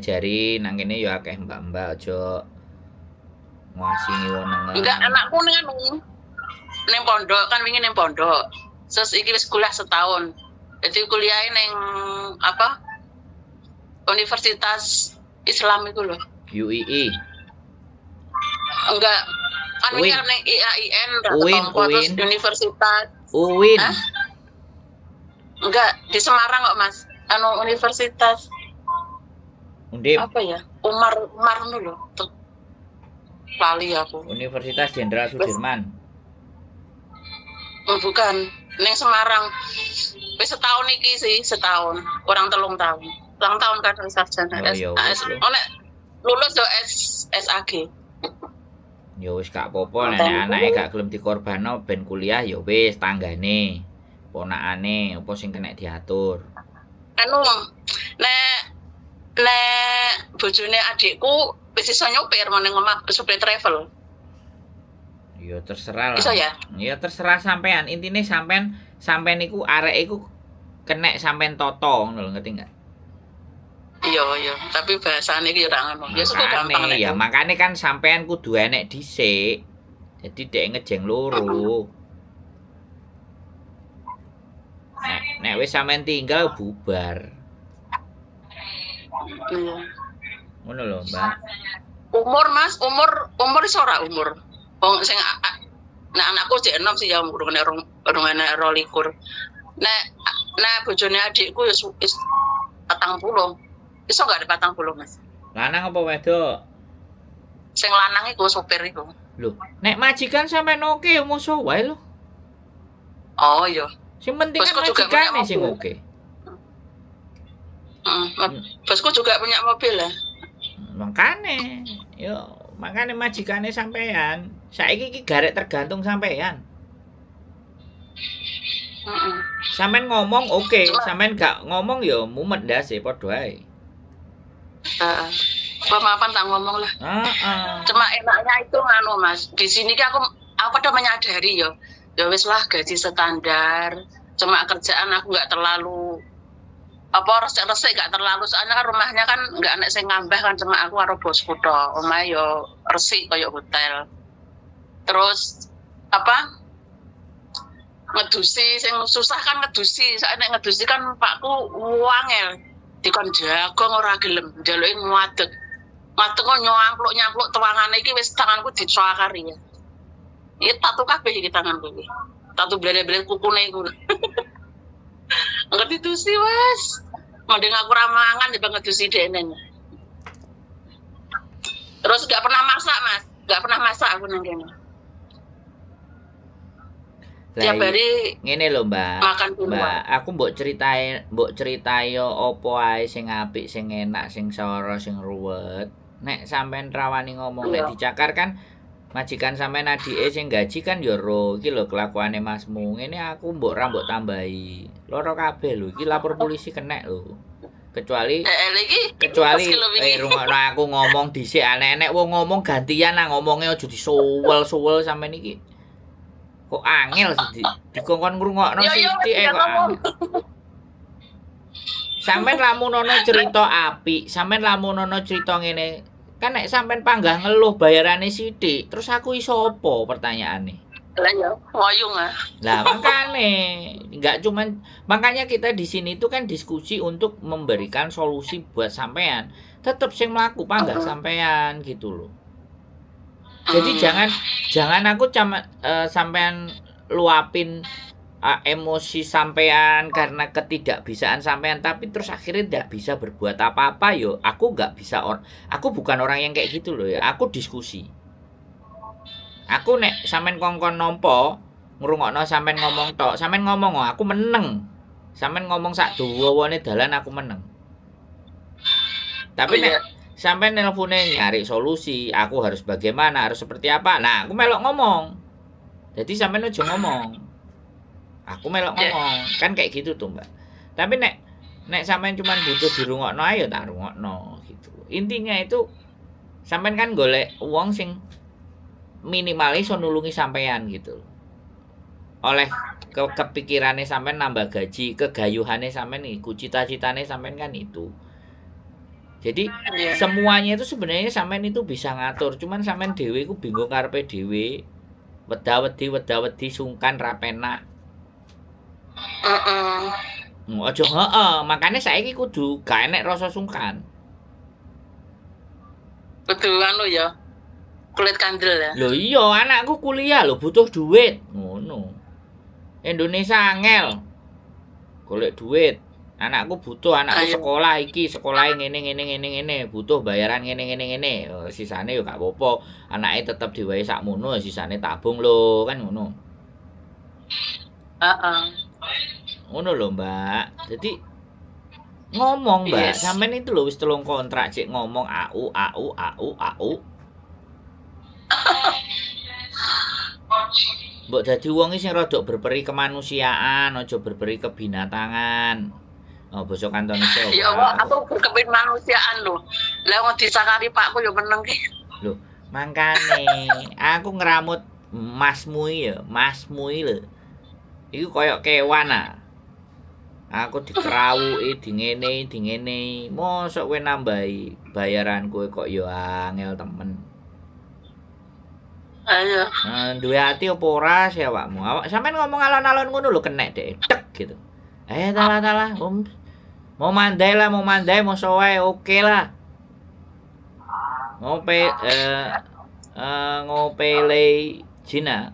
diajari nang kene ya akeh mbak-mbak, aja nguasingi wenengen. Enggak, anakku ning anu, ning pondok kan wingi ning pondok. Terus iki wis kuliah setahun. Jadi kuliahnya ning apa? Universitas Islam itu loh. UII. Enggak, kan wingi UIN. Arep ning IAIN ra UIN, ketompo, terus UIN. Universitas UIN. Hah? Enggak, di Semarang kok, Mas. Anu, universitas Undip. apa ya? Umar Umar ngono lho. Tuh. Lali aku. Universitas Jenderal Sudirman. Oh, bukan, ning Semarang. Wis setahun iki sih, setahun. Kurang 3 tahun. 3 tahun kan sarjana. Oh, ya wis S, lho. oh, nek lulus yo S SAG. Ya wis gak apa-apa nek anake gak gelem dikorbano ben kuliah ya wis, tanggane, ponakane apa sing kena diatur. Anu, nek nek bojone adikku wis iso nyopir, mau ning omah supir travel. Ya terserah lah. Iso ya? Ya terserah sampean. Intine sampean sampean iku arek iku kenek sampean toto ngono lho, ngerti enggak? Iya, tapi bahasane iki ora ngono. Ya suka gampang Makane nek. ya makane kan sampean kudu enek dhisik. Jadi dek ngejeng loro. Nek nek wis sampean tinggal bubar. Iya. Ngono lho, Mbak. Umur, Mas, umur umur iso ora umur? Wong sing nek anakku jek enom sih ya, urung nek rong urung enek 22. Nek nek bojone adikku ya wis 40. Iso gak ada 40, Mas? Lanang apa wedok? Sing lanang iku sopir iku. Lho, nek majikan sampean oke ya musuh wae lho. Oh iya. Sing penting kan Bosku juga punya majikane sing mobil. oke. Bosku juga punya mobil ya. Makane, yo makane majikane sampean. Saiki iki garek tergantung sampean. Sampean ngomong oke, sampean gak ngomong yo mumet ndase padha ae. Heeh. Maafan tak ngomong lah. Cuma enaknya itu nganu, Mas. Di sini ki aku pada menyadari yo. Ya wis lah, gaji standar. Cuma kerjaan aku nggak terlalu apa, resik-resik nggak terlalu, soalnya kan rumahnya kan nggak enek sing ngambah kan, cuma aku karo bosku tok. Omahe yo resik koyo hotel. Terus apa, ngedusi sing susah kan ngedusi, soalnya nek ngedusi kan pakku wangel, dikon jagong ora gelem, njaluke ngadeg ngadeg kok nyampluk nyampluk tuangane iki wis tanganku dicakari ya. Iki tatu kabeh iki tanganku iki, tatu blele-blele kukune iku. Ngerti dusi wes mending aku ra mangan dibanding ngedusi dekne. Terus gak pernah masak, Mas, gak pernah masak aku nang kene. Lah, Tiap hari ngene lho, Mbak. makan di luar. Mbak, aku mbok ceritain yo apa ae sing apik, sing enak, sing soro, sing ruwet. Nek sampean rawani ngomong, nek dicakar kan majikan sampean adike sing gaji kan yo ro, iki lho kelakuane masmu. Ngene aku mbok ra mbok tambahi. Loro kabeh lho, iki lapor polisi kenek lho. Kecuali Eh, iki kecuali pas kilo wingi. eh, rungokno aku ngomong dhisik, enek wong ngomong gantian lah ngomongnya, aja disuwel-suwel sampean iki. Kok angel sih dikongkon ngrungokno Yo, yo, sithik wis kok ngomong. angel. Sampean lamun ana cerita apik, sampean lamun ana cerita ngene, kan nek sampean panggah ngeluh bayarane sithik, terus aku iso apa pertanyaane? Lah ya, wayung ah. Lah makane, nggak cuman makanya kita di sini itu kan diskusi untuk memberikan solusi buat sampean. Tetep sing mlaku panggah sampean gitu loh. Jadi jangan jangan aku cama sampean luapin emosi sampean karena ketidakbisaan sampean, tapi terus akhirnya tidak bisa berbuat apa-apa yo. Aku nggak bisa aku bukan orang yang kayak gitu loh ya. Aku diskusi. Aku nek sampean kongkon nampa ngrungokno sampean ngomong tok, sampean ngomong, oh, aku meneng. Sampean ngomong sak dawane dalan aku meneng. Tapi nek sampean nelpone nyari solusi, aku harus bagaimana, harus seperti apa. Nah, aku melok ngomong. Jadi sampean aja ngomong. Aku melok ngomong. Kan kayak gitu tuh, Mbak. Tapi nek nek sampean cuman butuh dirungokno ayo tak rungokno gitu. Intinya itu sampean kan golek wong sing minimal iso nulungi sampean gitu. Oleh kepikirannya sampean nambah gaji, kegayuhannya sampean iku, cita-citane sampean kan itu. Jadi semuanya itu sebenarnya sampean itu bisa ngatur, cuman sampean dhewe iku bingung karepe dhewe. Weda-wedi, weda-wedi, sungkan, ra penak. Heeh. Aja heeh, makane saiki kudu gak enek rasa sungkan. Kudu anu ya. Kulit kandel ya. Lho iya, anakku kuliah lho butuh duit, ngono. Indonesia angel. Golek duit. Anakku butuh, anakku sekolah iki, sekolah ngene ngene ngene ngene, butuh bayaran ngene ngene ngene. Oh, sisane yo gak apa-apa. Anake tetep diwehi sakmono, sisane tabung lho, kan ngono. Heeh. Ngono lho, Mbak. Jadi ngomong, Mbak, Yes. sampean itu lho wis 3 kontrak cek ngomong au au au au. Mbok dadi wong iki sing rada berperi kemanusiaan, aja berperi kebinatangan. Oh, basa Kantonese. Ya Allah, aku berkepin manusiaan lho. Lah wong disakari pakku ya meneng ki. Lho, mangkane aku ngeramut masmu ya, masmu lho. Iku koyo kewan ah. Aku dikerawuki, dingene, dingene. Mosok kowe nambahi bayaran kowe kok ya angel temen. Ayo. Duwe ati apa ora sih awakmu? Awak sampean ngomong alon-alon ngono lho kenek dek. Tek gitu. Talah talah, Om. Mau mandai lah, mau mandai, mau sowae, oke lah. Ngope ngopele Cina.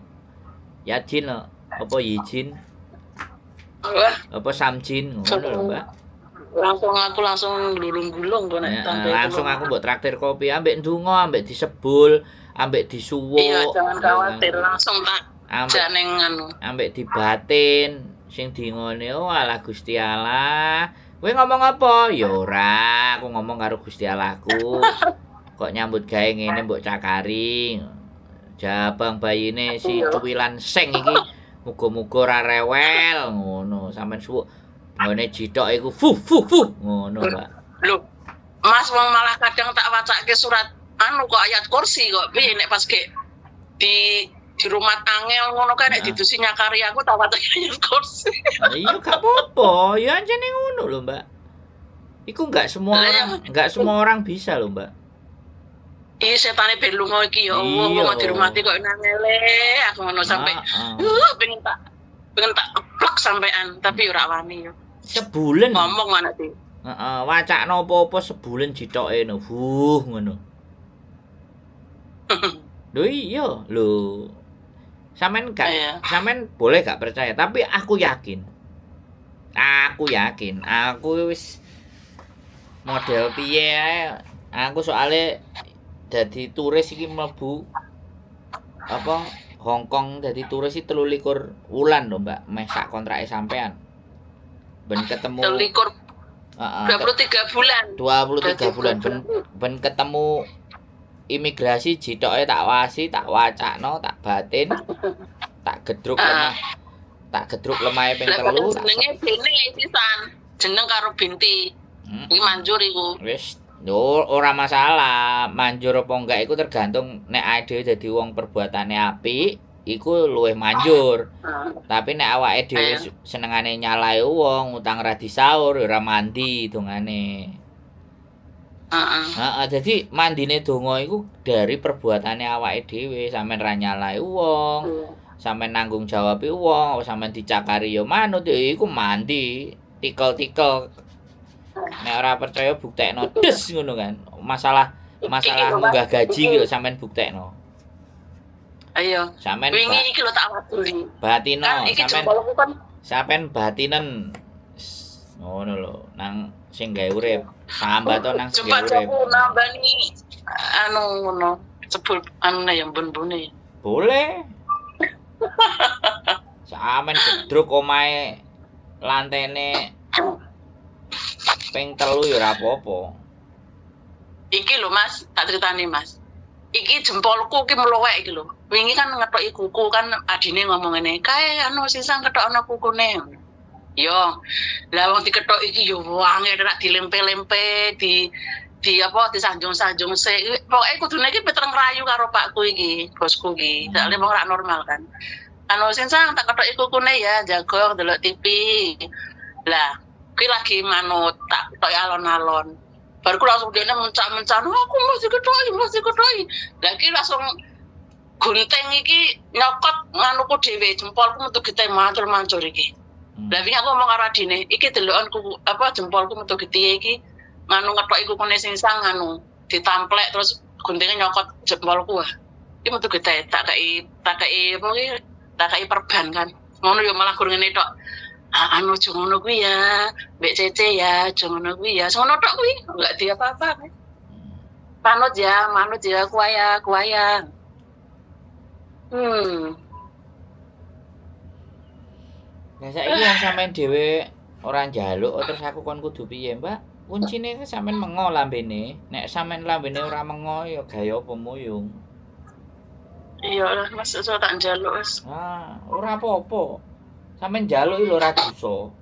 Ya Cina, apa Yijin? Apa Samjin ngono lho, Mbak. Langsung aku langsung glulung-glulung kok nek ya, langsung aku mbok traktir kopi ambek ndonga, ambek disebul, ambek disuwuk. Iya, jangan khawatir, langsung tak janeng anu. Ambek dibatin sing dingone, oh alah Gusti Allah. Kowe ngomong apa? Ya ora, aku ngomong karo Gusti Allahku. Kok nyambut gawe ngene mbok cakari. Jabang bayine si cuwilan seng iki muga-muga ora rewel ngono. Sampeyan suwuk nggone jithok iku fu fu fu ngono, Pak. Lho, Mas wong malah kadang tak wacake surat anu kok ayat kursi kok piye nek pas ge di rumah angel ngono kae nek didusi nyakari aku tak wacake ayat kursi. Iya gak apa-apa, ya anjene ngono lho, Mbak. Iku enggak semua orang, enggak semua orang bisa lho, Mbak. Iya setane ben lunga iki ya Allah, wong di rumah kok nangele aku ngono sampe pengen tak keplek sampean tapi ora wani yo. Sebulan ngomong anak iki. Heeh, wacakno apa-apa sebulan jithoke no. Wuh ngono. Lho iya, lho. Sampean gak, sampean boleh gak percaya, tapi aku yakin. Aku yakin, aku wis model piye ae. Aku soalnya dadi turis iki mlebu apa Hong Kong dadi turis iki 23 wulan lho, Mbak, meh sak kontrake sampean. Ben ketemu 23 23 bulan. 23 bulan ben ketemu imigrasi jithoke tak wasi, tak wacakno, tak batin, tak gedruk lemah. Tak gedruk lemahe ping 3. Jenenge bene sisan. Jeneng karo binti. Iki manjur iku. Wis, lho ora masalah, manjur apa enggak iku tergantung nek awake dhewe dadi wong perbuatane apik, iku luwih manjur. Tapi nek awake dhewe senengane nyalahi wong, utang ra disaur, ora mandi dongane. Heeh, jadi mandine donga iku dari perbuatane awake dhewe, sampean ra nyalahi wong, sampean nanggung jawab wong, sampean dicakari ya manut, ya iku mandi, tikel-tikel. Nek ora percaya buktekno des ngono kan. Masalah munggah gaji iki lho sampean buktekno. Ayo. Sampean wingi iki lho tak waduli. Batino, kan sampean sampean batinen ngono lho nang sing gawe urip. Sambat to nang sing gawe urip. Coba nambani anu ngono, sebul anu ya mbun-mbune. Boleh. Sampean gedruk omahe lantene ping 3 ya ora apa-apa. Iki lho Mas, tak critani Mas. Iki jempolku iki mlowek iki lho. Wingi kan ngethoki kuku kan adine ngomong ngene, "Kae anu sisang kethokno kukune." Yo. Lah wong dikethok iki yo wangi nek dilempe-lempe, di apa disanjung-sanjung sik. Pokoke kudune iki petreng rayu karo pakku iki, bosku iki. Soale wong ora normal kan. Anu sisang tak kethoki kukune ya, jagong delok TV. Lah, kuwi lagi manut tak kethoki alon-alon. Bar iku langsung dia mencak-mencak, aku mesti dikethoki, mesti dikethoki. Lah iki langsung gunting iki nyokot nganuku dhewe, jempolku metu getih mancur-mancur iki. Lah wingi aku ngomong karo adine, iki deloken kuku apa jempolku metu getih iki nganu ngethoki kukune singsang nganu ditamplek terus guntingnya nyokot jempolku ah. Iki metu getih tak kei apa iki, tak kei perban kan. Ngono yo malah gur ngene tok. Ah, anu aja ngono kuwi ya, Mbak Cece ya, aja ngono kuwi ya. Ngono tok kuwi, enggak di apa-apa. Manut ya, kuaya, kuaya. Lah saiki wong sampean dhewe ora njaluk terus aku kon kudu piye, Mbak? Kuncine ki sampean mengo lambene. Nek sampean lambene ora mengo ya gawe apa muyung. Iya lah, Mas, iso tak njaluk wis. Ah, ora apa-apa. Sampeyan njaluk iki lho ora dosa.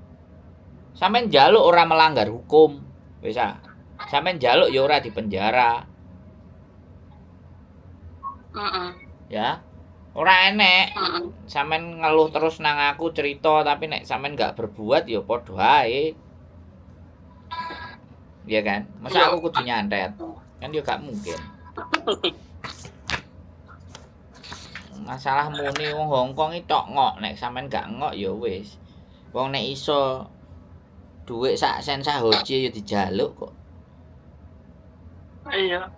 Sampeyan njaluk ora melanggar hukum. Wis ah. Sampeyan njaluk ya ora dipenjara. Ya. Ora enek. Sampeyan ngeluh terus nang aku cerita tapi nek sampeyan gak berbuat ya padha ae. Iya kan? Masa aku kudu nyantet? Kan ya gak mungkin. Masalah muni wong Hongkong iki tok ngok, nek sampean gak ngok ya wis. Wong nek iso dhuwit sak sen sak hoji ya dijaluk kok. Iya.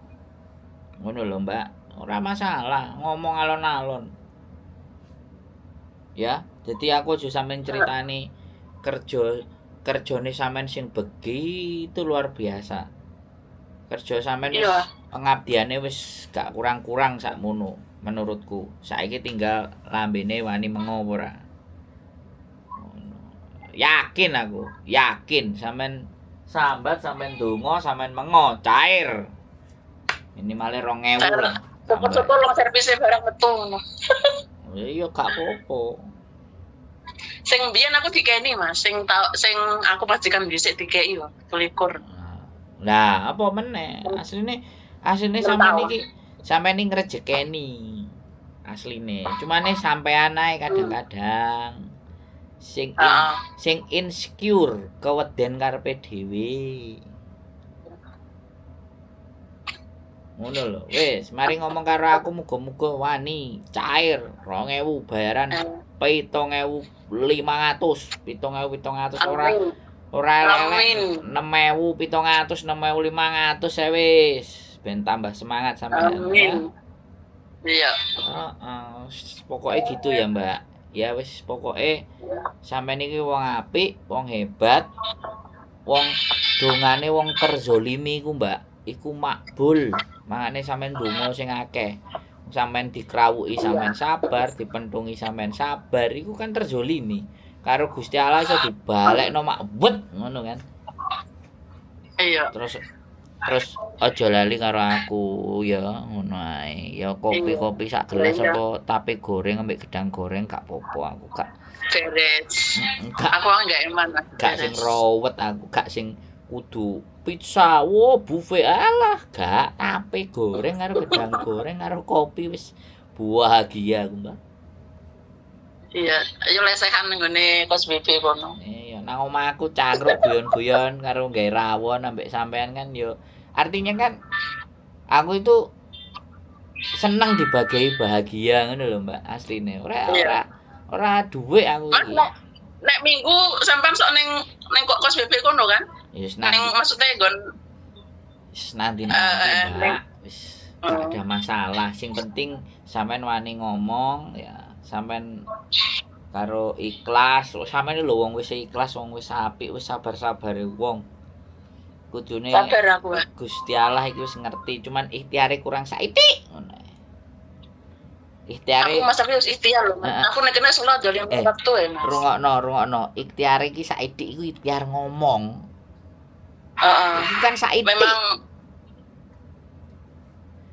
Ngono lho, Mbak. Ora masalah, ngomong alon-alon. Ya, jadi aku aja sampean critani kerja kerjane sampean sing begitu luar biasa. Kerja sampean wis pengabdiane wis gak kurang-kurang sakmono menurutku. Saiki tinggal lambene wani mengo apa ora. Ngono. Yakin aku, yakin sampean sambat, sampean donga, sampean mengo, cair. Minimale 2000 lah. Syukur-syukur long service barang metu ngono. Iya gak apa-apa. Sing mbiyen aku dikeni, Mas, sing tau sing aku majikan dhisik dikei yo, 21. Lah, apa meneh? Asline asline Belum sampean tahu. iki sampean iki ngrejekeni. Asline. Cumane sampean ae kadang-kadang sing in, sing insecure, keweden karepe dhewe. Ngono lho. Wis, mari ngomong karo aku muga-muga wani, cair 2000 bayaran 7500, 7700 ora ora elek-elek. 6700, 6500 ya wis. Ben tambah semangat sampean ya. Amin. Iya. Heeh, pokoke gitu ya, Mbak. Ya wis pokoke sampean iki wong apik, wong hebat, wong dongane wong terzolimi iku, Mbak. Iku makbul. Mangane sampean donga sing akeh. Sampean dikrawuki sampean sabar, dipentungi sampean sabar, iku kan terzolimi. Karo Gusti Allah iso dibalekno mak wet ngono kan. Iya. Terus terus aja lali karo aku ya ngono ae. Ya kopi-kopi sak gelas apa tape goreng ambek gedang goreng gak apa-apa aku gak. Beres. Gak. Aku enggak eman. Gak sing rowet aku, gak sing kudu pizza, wo buffet alah gak, tape goreng karo gedang goreng karo kopi wis bahagia aku, Mbak. Iya, ayo lesehan nggone kos BB kono. Iya, nang omahku cangkruk guyon-guyon karo gawe rawon ambek sampean kan yo. Artinya kan aku itu seneng dibagi bahagia ngono lho, Mbak, asline. Ora ora ora dhuwit aku iki. Nek, nek minggu sampean sok ning ning kok kos BB kono kan? Ya wis Ning maksudnya nggon wis nanti-nanti, Mbak. Wis gak ada masalah. Sing penting sampean wani ngomong ya, sampean karo ikhlas. Sampean lho wong wis ikhlas, wong wis apik, wis sabar-sabare wong. Kudune sabar aku. Gusti Allah iki wis ngerti, cuman ikhtiare kurang saithik ngono. Ikhtiare aku Mas aku wis ikhtiar lho. Aku nek kena salat yo lima waktu ya, Mas. Rungokno, rungokno. Ikhtiare iki saithik iku ikhtiar ngomong. Heeh. Iku kan saithik. Memang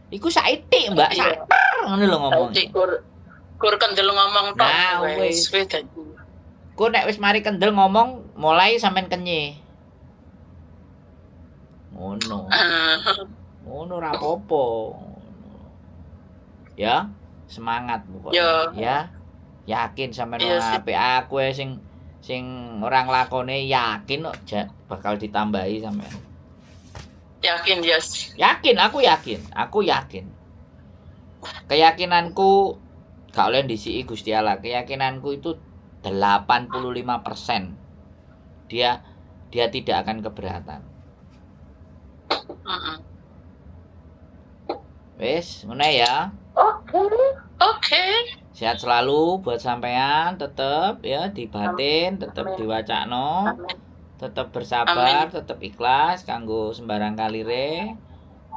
iku saithik, Mbak. Iya. Ngono lho ngomong. Saithik kur kendel ngomong tok. Nah, wis. Ku nek wis mari kendel ngomong, mulai sampean kenye. Ngono. Ngono ora apa-apa. Ya, semangat pokoknya. Ya. Yakin sampean wong apik. Aku sing sing ora nglakone yakin kok bakal ditambahi sampean. Yakin, yes. Yakin, aku yakin, aku yakin. Keyakinanku gak oleh disiki Gusti Allah. Keyakinanku itu 85% dia dia tidak akan keberatan. Wis, ngono ya. Oke. Oke. Sehat selalu buat sampean, tetep ya dibatin, tetep diwacakno, tetep bersabar, tetep ikhlas kanggo sembarang kalire.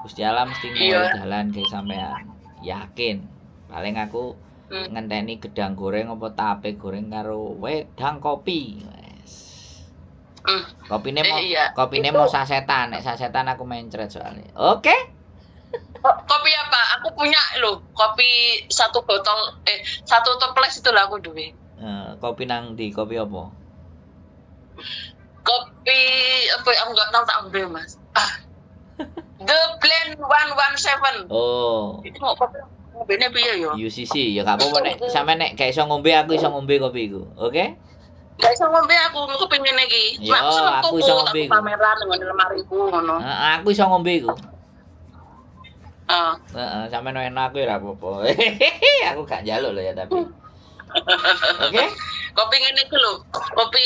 Gusti Allah mesti nggawe dalan gawe sampean. Yakin. Paling aku ngenteni gedang goreng apa tape goreng karo wedang kopi. Wes. Kopine mau kopine mau sasetan, nek sasetan aku mencret soalnya. Oke? Kopi apa? Aku punya loh, kopi satu botol, satu toples itu lah aku duwe. Eh, kopi nang di kopi apa? Kopi apa ya? Aku nggak tahu tak ambil, Mas. Ah. The Blend 117. Oh, Itu mau kopi ngombene piye yo? UCC ya gak apa-apa, nek sampe nek gak iso ngombe, aku iso ngombe kopi iku. Oke? Gak iso ngombe aku pengen iki. Yo, Cuma aku seneng aku tuku, iso ngombe aku iku. Pameran nang lemariku ngono. Heeh, aku iso ngombe iku. Heeh. Heeh, sampean enak aku ya ora apa-apa. Aku gak njaluk lho ya tapi. Oke? Kopi ngene iki lho. Kopi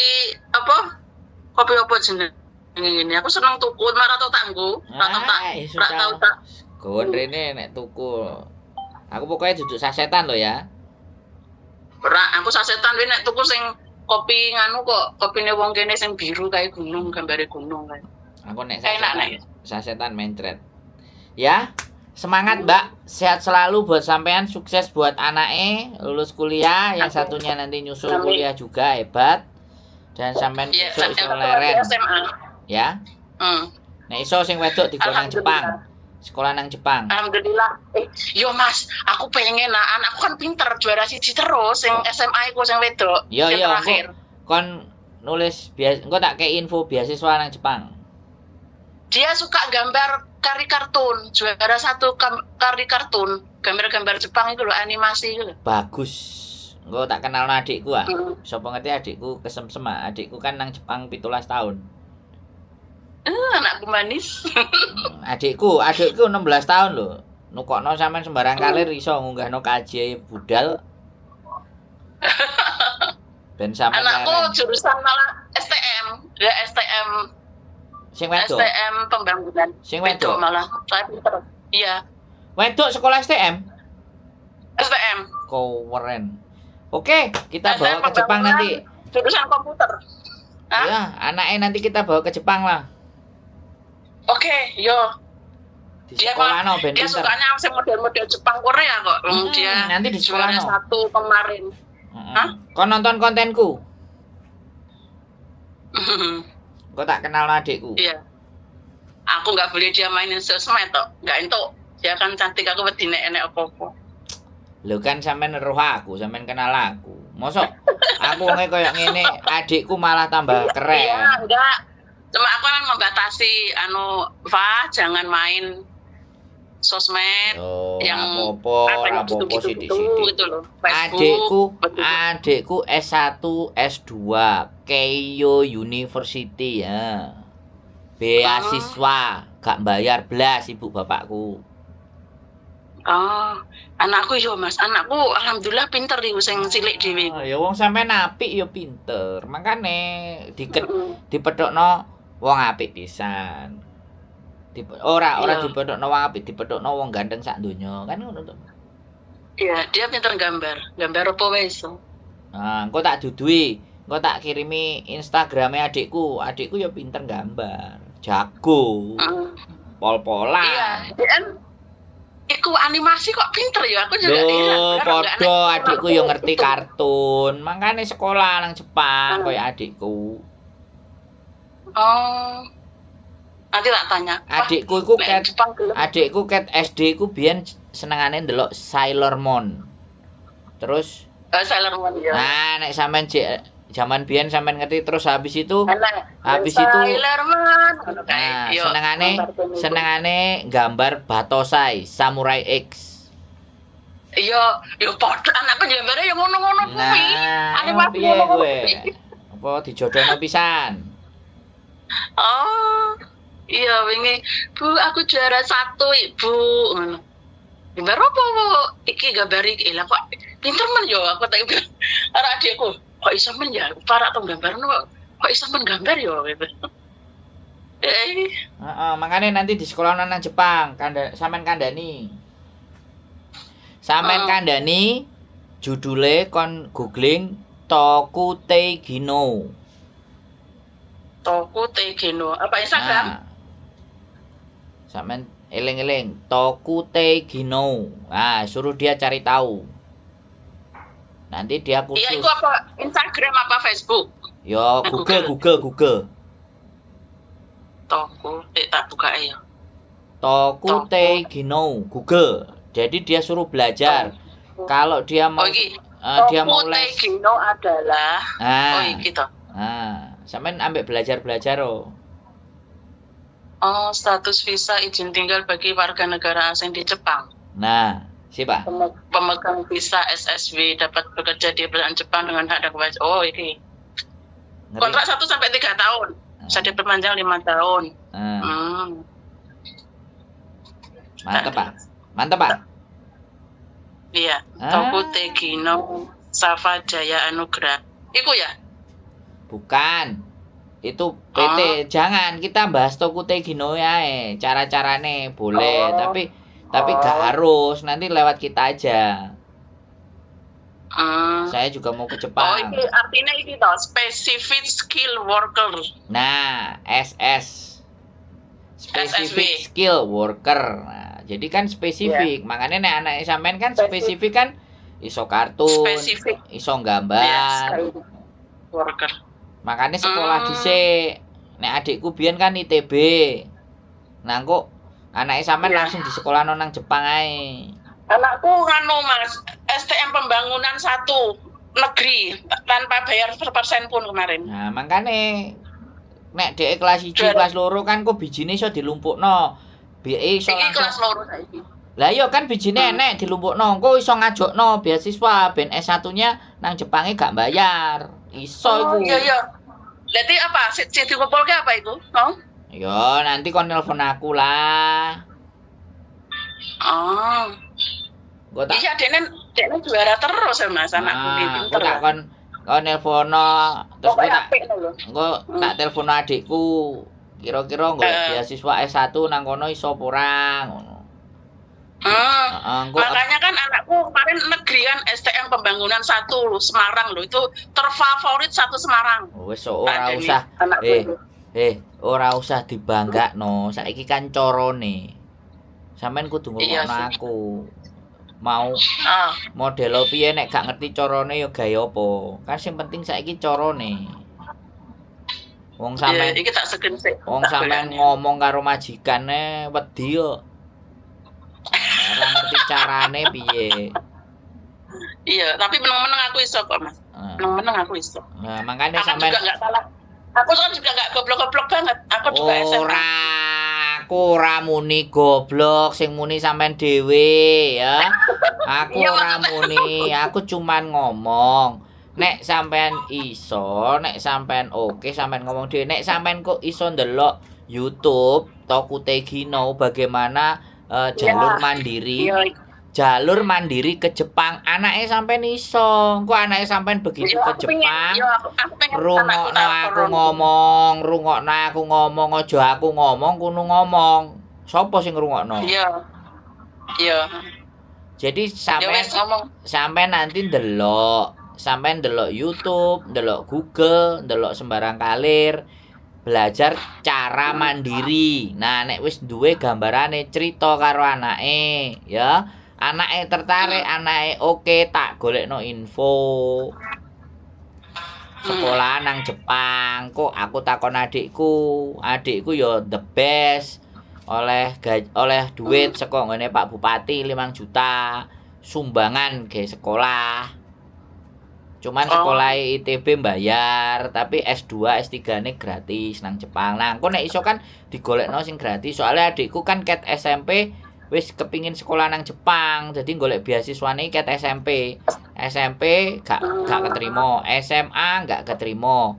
apa? Kopi apa jenenge ngene? Aku seneng tuku, malah tau tak nggo, ora tau tak Ah, ya ora sudah. tau tak. Gon rene nek tuku. Aku pokoknya duduk sasetan lho ya. Ora, aku sasetan kuwi nek tuku sing kopi nganu kok, kopine wong kene sing biru kayak gunung, gambare gunung kan. Aku nek Enak sasetan, nek. Sasetan mencret. Ya, semangat, Mbak. Sehat selalu buat sampean, sukses buat anake lulus kuliah, yang Amin. satunya nanti nyusul Amin. kuliah juga hebat. Dan sampean Iya, besok iso yang satu lagi leren, SMA. ya. Nek iso sing wedok digon nang Jepang. Sekolah nang Jepang. Alhamdulillah. Eh, yo Mas, aku pengen nah, anakku kan pinter, juara siji terus sing SMA iku sing wedok. Yo sing yo, engko terakhir. kon nulis bias, engko tak kei info beasiswa nang Jepang. Dia suka gambar karikatun, juara satu karikatun, gambar-gambar Jepang itu loh, animasi itu loh. Bagus. Engko tak kenalno adikku ah. Sopo ngerti adikku kesemsem ah. Adikku kan nang Jepang 17 tahun. Eh, anakku manis. Adikku, adikku 16 tahun lho. Nukokno sampean sembarang kalir iso ngunggahno KJ budal. Ben sampean Anakku leren. jurusan malah STM, dia STM. Sing wedok. STM pembangunan. Sing Wedok wedok. malah, saya pinter. Iya, Wedok sekolah STM. STM. Keren. Oke, kita STM bawa ke Jepang pembangunan, nanti. jurusan komputer. Hah? Ya, anaknya nanti kita bawa ke Jepang lah. Oke, yo. Di Dia sekolah no ben Dia pinter. sukanya sing model-model Jepang Korea kok. Wong dia nanti di sekolah juara no. satu kemarin. Hah? Kon nonton kontenku. Kau tak kenal adikku. Iya. Aku nggak boleh dia mainin sosmed tok. Nggak entuk. Dia kan cantik, aku wedi nek enek apa-apa. Lho kan sampean weruh aku, sampean kenal aku. Mosok aku wonge koyo ngene, adikku malah tambah keren. Iya, enggak. Cuma aku kan membatasi anu, Fa, jangan main sosmed Oh, yang apa-apa, apa yang apa-apa gitu-gitu sithik-sithik. gitu loh. Facebook, Adikku, begitu. adikku S1, S2, Keio University ya. Beasiswa, gak bayar blas ibu bapakku. Oh, anakku yo Mas, anakku alhamdulillah pinter iku sing cilik dhewe. Oh, ya wong sampean apik ya pinter. Makane diket dipethukno wong apik pisan. Ora ora dipethukno wong apik, dipethukno wong ganteng sak donya. Kan ngono to. Iya, dia pinter gambar. Gambar apa wae iso. Nah, engko tak dudui, engko tak kirimi Instagrame adikku. Adikku ya pinter gambar, jago, pol-polan. Iya, dia kan iku animasi kok pinter ya, aku juga Lho, heran. Karena nggak padha anak adikku ya ngerti itu. kartun. Makane sekolah nang Jepang koyo adikku. Oh. Nanti tak tanya. Wah, Adikku iku nek ket Jepang gelem. Adikku ket SD ku biyen senengane ndelok Sailor Moon. Terus Oh, Sailor Moon ya. nah nek sampean jaman biyen sampean ngerti, terus habis itu Enak. habis itu Sailor Moon. Ngono kae. nah Yo, senengane gambar itu. senengane gambar Batosai Samurai X. Iya, yo padha anakku gambare yo ngono-ngono kuwi. Nah, Animasi piye ngono-ngono kowe? kuwi. Apa dijodohno pisan? Oh. Iya, wingi, "Bu, aku juara satu, Ibu." Ngono. "Gambar apa, Bu?" "Iki gambar iki." Lah kok pinter men yo, aku tak bilang karo adikku, "Kok iso men ya? Parak tau gambar kok kok iso men gambar yo," gitu. Eh, Heeh, makanya nanti di sekolah nang Jepang, kanda, sampean kandani. Sampean kandani judule kon googling Tokutei Ginou. Tokutei Ginou. Apa Instagram? Nah. Sampean eling-eling Tokutei Ginou. Nah, suruh dia cari tahu. Nanti dia Iya, kursus. itu apa? Instagram apa Facebook? Yo, Nah, Google, Google. Google, Google. Toku, tak buka ya. Tokutei Ginou, Google. Jadi dia suruh belajar. Kalau dia mau Oh, iki. dia mau Tokutei les. Ginou adalah, oh Nah, iki toh. nah, sampean ambek belajar-belajar oh. Oh, status visa izin tinggal bagi warga negara asing di Jepang. Nah, sip, Pak. Pemegang visa SSW dapat bekerja di perusahaan Jepang dengan hak dan kewajiban. Oh, ini. Ngeri. Kontrak 1 sampai 3 tahun. Bisa diperpanjang 5 tahun. Nah, mantep, Pak. Mantep, Pak. Iya. Ah. Tokutei Ginou Safa Jaya Anugrah. Iku ya? Bukan. Itu PT. Jangan kita bahas Tokutei Ginou ya. Cara-carane boleh, tapi gak harus. Nanti lewat kita aja. Saya juga mau ke Oh, Jepang. ini artinya ini toh, specific skill worker. Nah, SS. Specific SSW. Skill Worker. Nah, jadi kan spesifik. Makanya nek anak sampean kan spesifik kan iso kartun, Spesifik. iso gambar. Iya, skill worker. Makanya sekolah dhisik. Nek adikku biyen kan ITB. Nah, kok anake sampean langsung di sekolah nang Jepang ae. Anakku nganu, Mas, STM Pembangunan satu negeri tanpa bayar persen pun kemarin. Nah, makanya nek dhek kelas 1, Juara. kelas loro kan kok bijine iso dilumpukno. BE iso Iki langsung. kelas loro saiki. Lah iya kan bijine enek dilumpukno, engko iso ngajokno beasiswa ben S1-nya nang Jepange gak bayar. Iso Oh, iku. iya. Berarti apa? Sing sing dikumpulke apa iku? Oh. Yo, nanti kon nelpon aku lah. Oh. Engko tak Iya, dekne dekne juara terus ya, Mas, anakku ki Nah, engko pinter. tak kon kon nelpono terus engko Pokoknya tak apik lho. engko tak telepono adikku. Kira-kira golek beasiswa S1 nang kono iso apa ora ngono. Heeh, engko Makanya kan anakku kemarin negeri kan STM Pembangunan satu loh, Semarang loh, itu terfavorit satu Semarang. Wis ora Ada nih, usah anakku eh itu. Ora usah dibanggakno. Saiki kan carane. Sampeyan kudu Iya ngrungokno sih. aku. Mau model piye nek gak ngerti carane ya gawe apa. Kan sing penting saiki carane. Wong Iya, sampean iki tak segen sik. wong Tak sampean golekane. ngomong karo majikane wedi kok. Ora ngerti carane piye. Iya, tapi meneng-meneng aku iso kok, Mas. Nah, Meneng-meneng aku iso. nah, makanya Aku sampean juga nggak salah. Aku kan juga nggak goblok-goblok banget. Aku juga SMA. Ora, aku ora muni goblok, sing muni sampean dhewe ya. Aku Iya, ora muni, aku cuman ngomong. Nek sampean iso, nek sampean oke, sampean ngomong dhewe. Nek sampean kok iso ndelok YouTube Tokutei Ginou bagaimana jalur mandiri, jalur mandiri ke Jepang. Anake sampean iso. Engko anake sampean begitu Iya, ke aku pengen, Jepang, iya, aku pengen anakku rungokno tak aku koron. ngomong, rungokno aku ngomong, aja aku ngomong kuno ngomong. Sopo sing ngrungokno? Iya. Iya. Jadi Ya sampean wes ngomong. sampean nanti ndelok, sampean ndelok YouTube, ndelok Google, ndelok sembarang kalir, belajar cara mandiri. Nah, nek wis duwe gambarane cerita karo anake, ya. Anake tertarik, anake oke, tak golekno info. Sekolah nang Jepang, kok aku takon adikku, adikku ya the best. Oleh duit saka nggone Pak Bupati 5 juta sumbangan ke sekolah. Cuman sekolah ITB bayar, tapi S2, S3 ne gratis nang Jepang. Nah, engko nek iso kan digolekno sing gratis. Soalnya adikku kan ket SMP wis kepingin sekolah nang Jepang, jadi golek beasiswane ket SMP. SMP gak keterima, SMA gak keterima.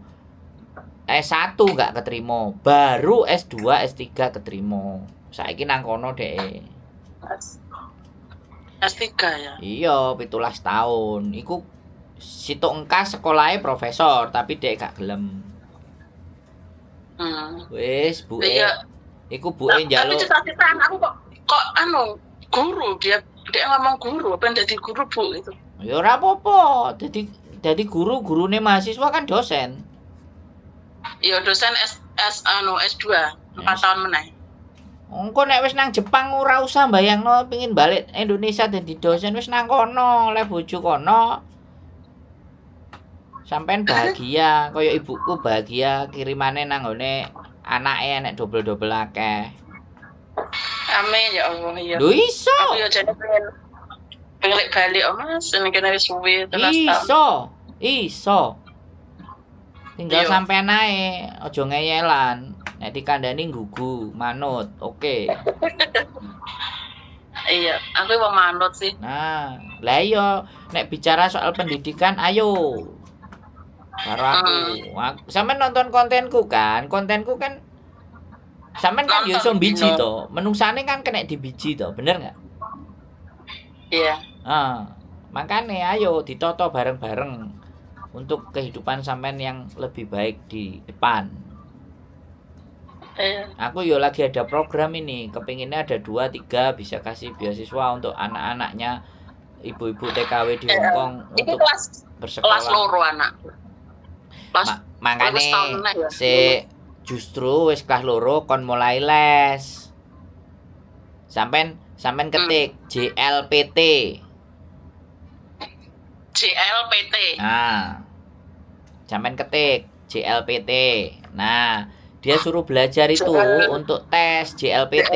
S1 gak keterima, baru S2, S3 keterima. Saiki nang kono dhek. S3 ya. Iya, 17 tahun. Iku situk engkas sekolahnya profesor, tapi dhek gak gelem. Wis, buke. Iku buke Tapi njaluk. Cita-cita anakku kok kok anu guru, dia dia ngomong guru, apa jadi guru, Bu, gitu. Ya ora apa-apa. Dadi dadi guru, gurune mahasiswa kan dosen. Ya dosen S S anu S2 4 tahun meneh. Engko nek wis nang Jepang ora usah bayangno pengin balik Indonesia dadi dosen, wis nang kono, oleh bojo kono. Sampean bahagia, kaya ibuku bahagia kirimane nang nggone anake enek dobel-dobel akeh. Amin ya Allah ya. Lho iso. Aku ya jane pengen pengen lek balik, oh Mas, ini kene wis suwe 13 tahun. Iso. Iso. Tinggal sampean ae, aja ngeyelan. Nek dikandani nggugu, manut, oke. Iya, aku mau manut sih. Nah, lah iya, nek bicara soal pendidikan ayo. Karo aku. Sampean nonton kontenku kan? Kontenku kan sampean kan yo iso Nonton, mbiji dino. To. Menungsane kan kena dibiji to, bener nggak? Iya. Ah, makanya ayo ditoto bareng-bareng untuk kehidupan sampean yang lebih baik di depan. Iya. Aku yo lagi ada program ini, kepinginnya ada dua tiga bisa kasih beasiswa untuk anak-anaknya ibu-ibu TKW di Hong Kong Ini untuk kelas bersekolah. Kelas loro anak. Kelas Makane lulus tahun meneh ya. Se justru wis kelas loro kon mulai les. Sampean sampean ketik JLPT. JLPT. Nah. Sampean ketik JLPT. Nah, dia suruh belajar itu untuk tes JLPT.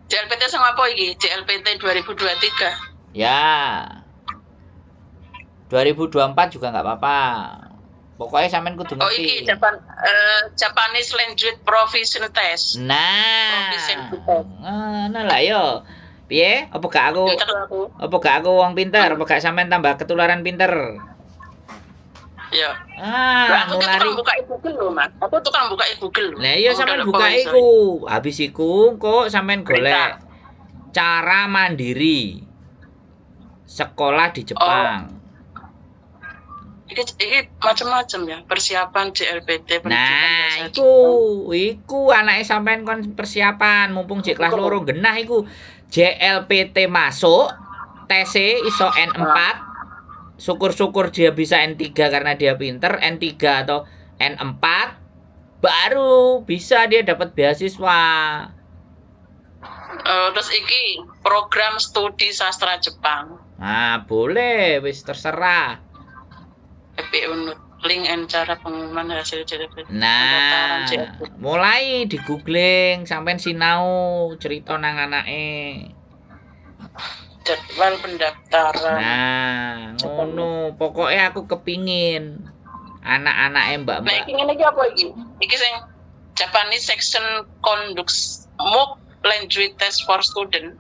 JLPT sama apa iki? JLPT 2023. Ya. 2024 juga nggak apa-apa. Pokoknya sampean kudu Oh iki ngerti. Japanese Language Proficiency Test. Nah. Proficiency test. Nah lah yo. Piye? Apa gak aku Pinter aku. Apa gak aku wong pinter? Apa gak sampean tambah ketularan pinter? Ya. Ah, Lah, aku tuh nulari. tukang buka Google loh, Mas. Aku tukang buka Google loh. Lah iya Aku sampean udah buka lupa. iku. Habis iku kok sampean golek cara mandiri sekolah di Jepang. Oh. Iki, iki macam-macam ya, persiapan JLPT pendidikan Nah, bahasa iku, iku anake sampean kon persiapan mumpung jek kelas loro genah iku JLPT masuk, TC iso N4. Syukur-syukur dia bisa N3 karena dia pinter, N3 atau N4 baru bisa dia dapat beasiswa. Eh, terus iki program studi sastra Jepang. Nah, boleh, wis terserah. FP Unud link and cara pengumuman hasil JLPT. Pendaftaran Nah, JLPT. mulai di googling sampean sinau cerita nang anake. Jadwal pendaftaran. Nah, ngono. Pokoknya aku kepingin anak-anake Nah, mbak-mbak. iki ngene iki apa iki? Iki sing Japanese section conducts mock language test for student.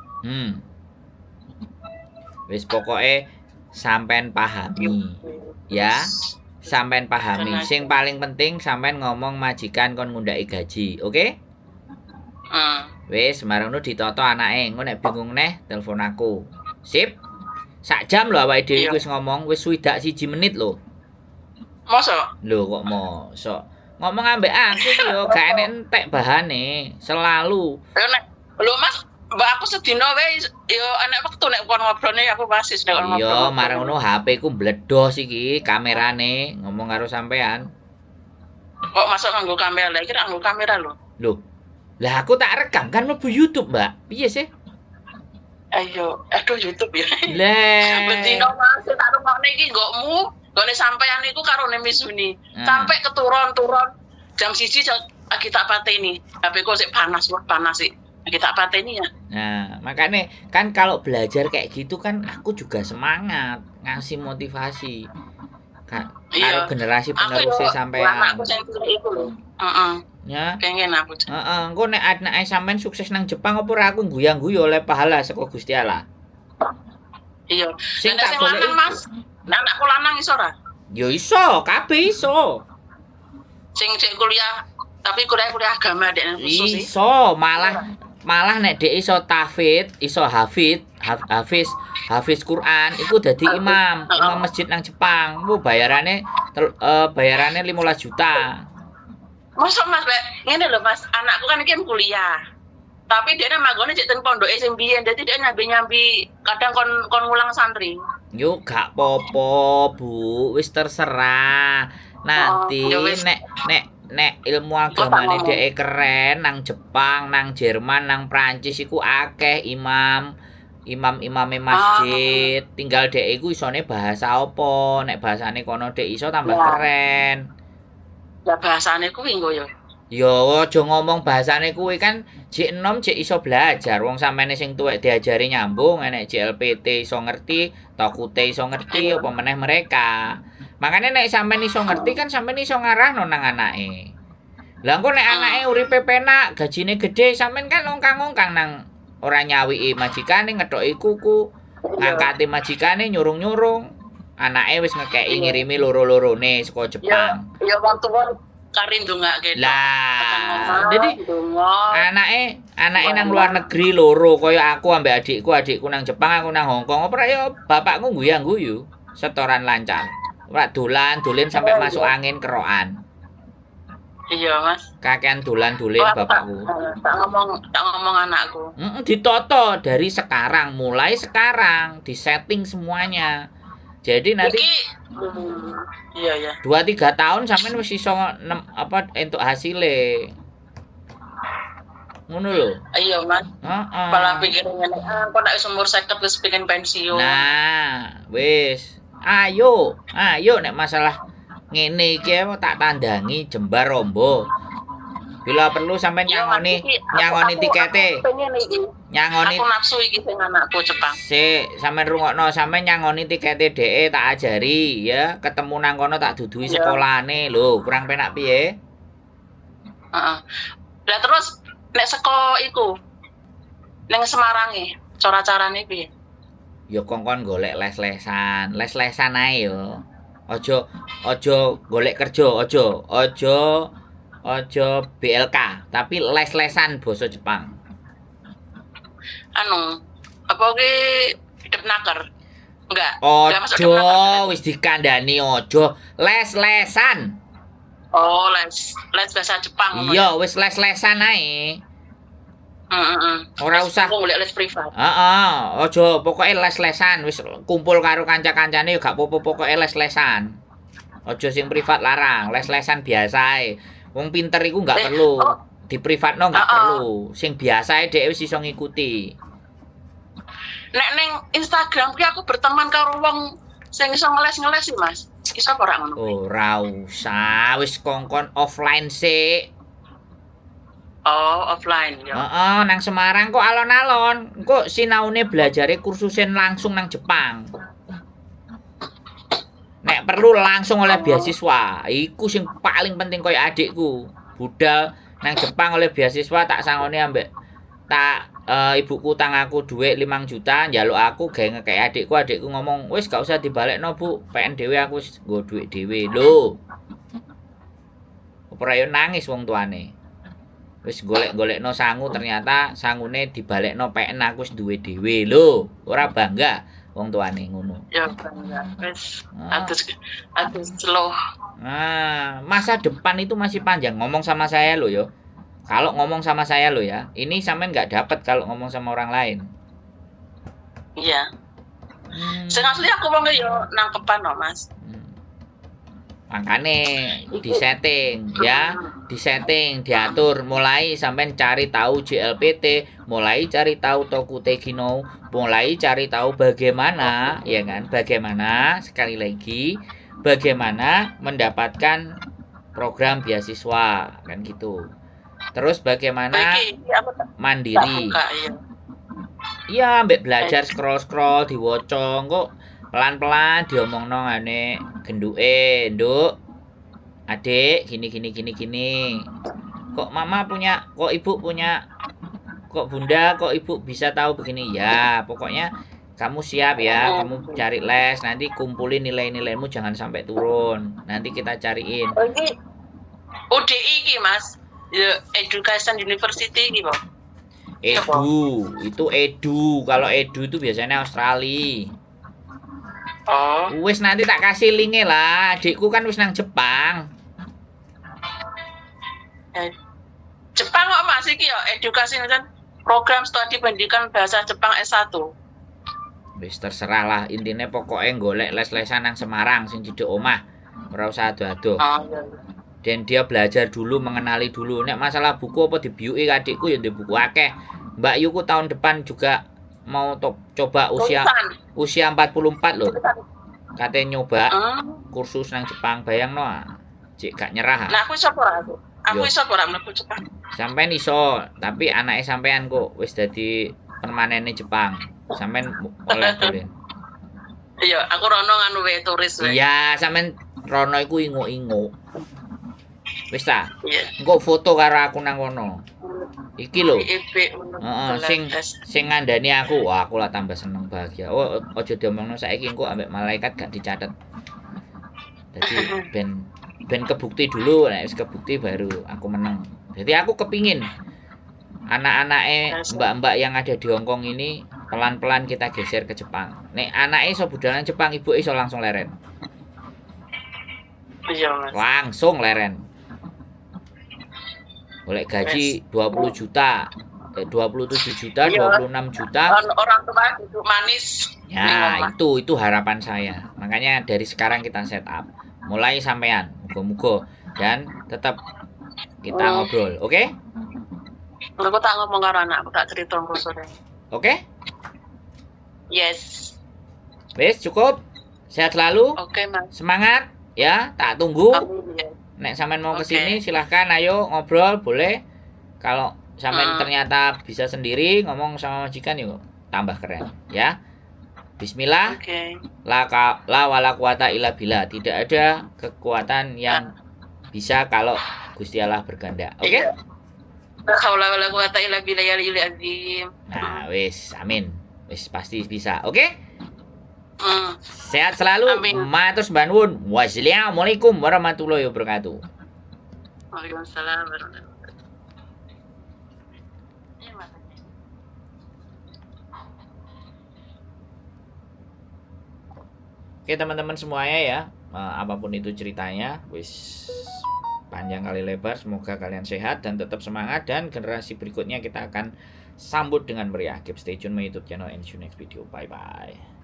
Wis pokoknya sampean pahami, ya. Sampean pahami. Tenang. Sing paling penting sampean ngomong majikan kon ngundhaki gaji, oke? Hmm. Wis, marang ngono ditoto anake. Engko nek bingung neh telepon aku. Sip. Sak jam lho awake dhewe wis ngomong, wis 61 menit lho. Masa? Lho kok mosok. Ngomong ambek aku ki yo gak enek entek bahane, selalu. Lho nek lho Mas, mbak aku sedina wae yo enek wektu nek kon ngobrolne aku pasti nek kon ngobrol. Iya, marang ngono HP ku mbledos iki kamerane ngomong karo sampean. Kok masuk nganggo kamera? Lah iki nganggo kamera lho. Lho. Lah aku tak rekam kan mlebu YouTube, Mbak. Piye sih? Ayo, aduh YouTube ya. Lah. Bendino Mas, tak rungokne iki nggonmu, nggone sampean iku karo Mizuni. Sampai keturun-turun jam 1 lagi tak pateni. HP ku sik panas, wah panas sih. Lagi tak pateni ya. Nah, makanya kan kalau belajar kayak gitu kan aku juga semangat ngasih motivasi. Karo generasi Aku penerusnya yo sampean. anakku sing cilik iku lho. Heeh, Ya. pengen aku. Heeh, engko nek anake sampean sukses nang Jepang apa ora aku guyang-guyu oleh pahala saka Gusti Allah. Iya. Sing Lah, nek tak sing golek lanang, iku. Mas. Nek anakku lanang iso ora? Ya iso, kabeh iso. Sing cek kuliah, tapi kuliah-kuliah agama dek khusus sih. Iso, malah malah nek dhek iso tahfidz, iso hafid, hafiz, hafiz Quran, iku dadi imam, imam masjid nang Jepang. Ku bayarane bayarane 15 juta. Mosok, Mas, lek ngene lho, Mas, anakku kan iki kuliah. Tapi dia manggone cek ten pondoke sing biyen, dadi dia nyambi-nyambi kadang kon kon ngulang santri. Yo gak popo, Bu, wis terserah. Nanti Oh, ya wis. nek nek nek ilmu tak agamane ngomong. Dhek keren nang Jepang, nang Jerman, nang Prancis iku akeh imam imam-imame masjid. Tinggal dhek iku isone bahasa apa? Nek bahasane kono dhek iso tambah keren. Ya bahasane kuwi engko yo. Yo aja ngomong bahasane kuwi, kan jek enom, jek iso belajar. Wong sampeyan sing tuwek diajari nyambung, enek JLPT iso ngerti, Tokutei iso ngerti, apa meneh mereka. Makanya nek sampeyan iso ngerti kan sampeyan iso ngarahno nang anake. Lah engko nek anake uripe penak, gajine gede, sampeyan kan ongkang-ongkang nang ora nyawiki majikane, ngethoki kuku, ngangkati majikane nyurung-nyurung. Anake wis ngekeki ngirimi loro-lorone saka Jepang. Ya wong tuwa kari ndongake tok. Lah, jadi ndonga. Anake anake nang luar negeri loro kaya aku ambek adikku, adikku nang Jepang, aku nang Hong Kong. Ora ya bapakku guya-guyu, setoran lancar. Ora dolan, dolen sampai masuk angin kerokan. Iya, Mas. Kakean dolan-dolin Wah, bapakku. Tak ngomong anakku. Ditoto dari sekarang, mulai sekarang disetting semuanya. Jadi nanti Iki iya. 2-3 tahun sampean wis iso apa entuk hasile. Ngono lho. Iya, Mas. Heeh. Malah pikir ngene, ah, kok nek wis umur 50 wis pengen pensiun. Nah, wis. Ayo, ayo nek masalah ngene iki tak tandangi jembar rombo. Bila perlu sampean Iya, Mas, nyangoni iki nyangoni tikete, aku pengen iki. Nyangoni Aku nafsu iki sing anakku Jepang. Sik, sampean rungokno, sampean nyangoni tikete dheke tak ajari ya, ketemu nang kono tak duduhi sekolahane lho, kurang penak piye? Heeh. Lah terus nek saka iku ning Semarange, cara-carane piye? Ya kongkon golek les-lesan, les-lesan ae yo. Aja aja golek kerja, aja aja aja BLK, tapi les-lesan basa Jepang. Anu, apa ki Depnaker? Enggak. Enggak masuk Ojo, Depnaker. Wis dikandani ojo, les-lesan. Oh, les les bahasa Jepang ngono. Iya, wis les-lesan ae. Heeh. Ora usah. Aku golek les privat. Heeh, aja, pokoke les-lesan, wis kumpul karo kanca-kancane ya gak apa-apa, pokoke les-lesan. Aja sing privat larang, les-lesan biasa ae. Wong pinter iku gak perlu di privatno, gak perlu. Sing biasa ae dhek wis iso ngikuti. Nek ning Instagram ki aku berteman karo wong sing iso ngeles-ngeles sih, Mas. Iso apa ora ngono kuwi? Ora usah, wis kongkon offline sik. Oh, offline ya. Heeh, nang Semarang kok alon-alon. Engko sinaune belajare kursusen langsung nang Jepang. Nek perlu langsung oleh beasiswa. Iku sing paling penting koyo adikku. Budal nang Jepang oleh beasiswa, tak sangoni ambek tak ibuku tang aku dhuwit 5 juta njaluk aku gawe ngekeki adikku, adikku ngomong, "Wis gak usah dibalekno, Bu, PN dhewe, aku wis nggo dhuwit dhewe." Lho. Ora yo nangis wong tuane. Wis golek-golekno sangu, ternyata sangune dibalekno, PN aku wis duwe dhewe lho. Ora bangga wong tuane ngono. Ya bangga. Wis Ah. adus adus slow. Nah, masa depan itu masih panjang. Ngomong sama saya lo yo. Kalau ngomong sama saya lo ya, ini sampean nggak dapat kalau ngomong sama orang lain. Iya. Sing asli aku wong yo nangkepan no, Mas. Makane disetting ya, disetting, diatur, mulai sampean cari tahu JLPT, mulai cari tahu Tokutei Ginou, mulai cari tahu bagaimana, ya kan? Bagaimana sekali lagi bagaimana mendapatkan program beasiswa kan gitu. Terus bagaimana Iki iki aku tak mandiri. buka iya. Iya, ambek belajar scroll-scroll diwaca kok pelan-pelan diomongno ngene genduke, "Nduk, Adik, gini gini gini gini. Kok mama punya, kok ibu punya, kok bunda, kok ibu bisa tahu begini?" Ya, pokoknya Kamu siap ya, kamu cari les, nanti kumpulin nilai-nilaimu jangan sampai turun. Nanti kita cariin. Oh, ini UDI iki, Mas. Ya, Education University iki, Pak. Edu, itu Edu. Kalau Edu itu biasanya Australia. Oh. Wis nanti tak kasih linknya lah. Adikku kan wis nang Jepang. Jepang kok, Mas, iki ya edukasi kan program studi pendidikan bahasa Jepang S1. Wis terserah lah, intinya pokoknya golek les-lesan nang Semarang sing cedhek omah. Ora usah ado-ado. Oh, iya. Dan dia belajar dulu, mengenali dulu. Nek masalah buku apa dibiuki adikku ya ndek buku akeh. Mbak Yuku tahun depan juga mau coba usia Tulisan. Usia 44 loh. Tulisan. Katanya nyoba kursus nang Jepang, bayangno ah. Cik gak nyerah, ah. Nah, aku iso ora aku? Aku Yo. iso ora mlebu Jepang? Sampean iso, tapi anake sampean kok wis dadi permanene Jepang. Sampean oleh dolen. Iya, aku rono nganu wae, turis wae. Iya, sampean rono iku inguk-inguk. Wis ta? Iya. Engko foto karo aku nang kono. Iki lho. IB. Heeh, sing sing ngandani aku, wah, aku lah tambah seneng, bahagia. Oh, aja diomongno saiki, engko ambek malaikat gak dicatet. Jadi ben ben kebukti dulu, nek wis kebukti baru aku menang. Jadi aku kepingin anak-anake mbak-mbak yang ada di Hong Kong ini pelan-pelan kita geser ke Jepang. Nek anake iso budalan Jepang, ibu iso langsung leren. Iya, Mas. Langsung leren. Golek gaji 20 juta, 27 juta, 26 juta. Orang tua duduk manis. Ya, Ning omah. itu harapan saya. Makanya dari sekarang kita set up. Mulai sampean, muga-muga dan tetap kita ngobrol, oke? Aku tak ngomong karo anakku, tak cerita engko sore. Oke? Yes. Wis cukup. Sehat selalu. Oke, Mas. Semangat ya, tak tunggu. Amin, ya. Nek sampean mau kesini silahkan, ayo ngobrol boleh. Kalau sampean ternyata bisa sendiri ngomong sama majikan yuk tambah keren ya. Bismillah. Oke. La la wala quwata illa billah. Tidak ada kekuatan yang bisa kalau Gusti Allah berkehendak. Oke? Iya. La haula wala quwata illa billahil azim. Nah, wis, amin. Wis pasti bisa. Oke? Hmm. Sehat selalu. Amin. Matur sembah nuwun. Wassalamualaikum warahmatullahi wabarakatuh. Waalaikumsalam warahmatullahi wabarakatuh. Iya, Mas. Oke, teman-teman semuanya ya, apapun itu ceritanya, wis panjang kali lebar, semoga kalian sehat dan tetap semangat, dan generasi berikutnya kita akan sambut dengan meriah. Keep stay tune my YouTube channel and see you next video. Bye bye.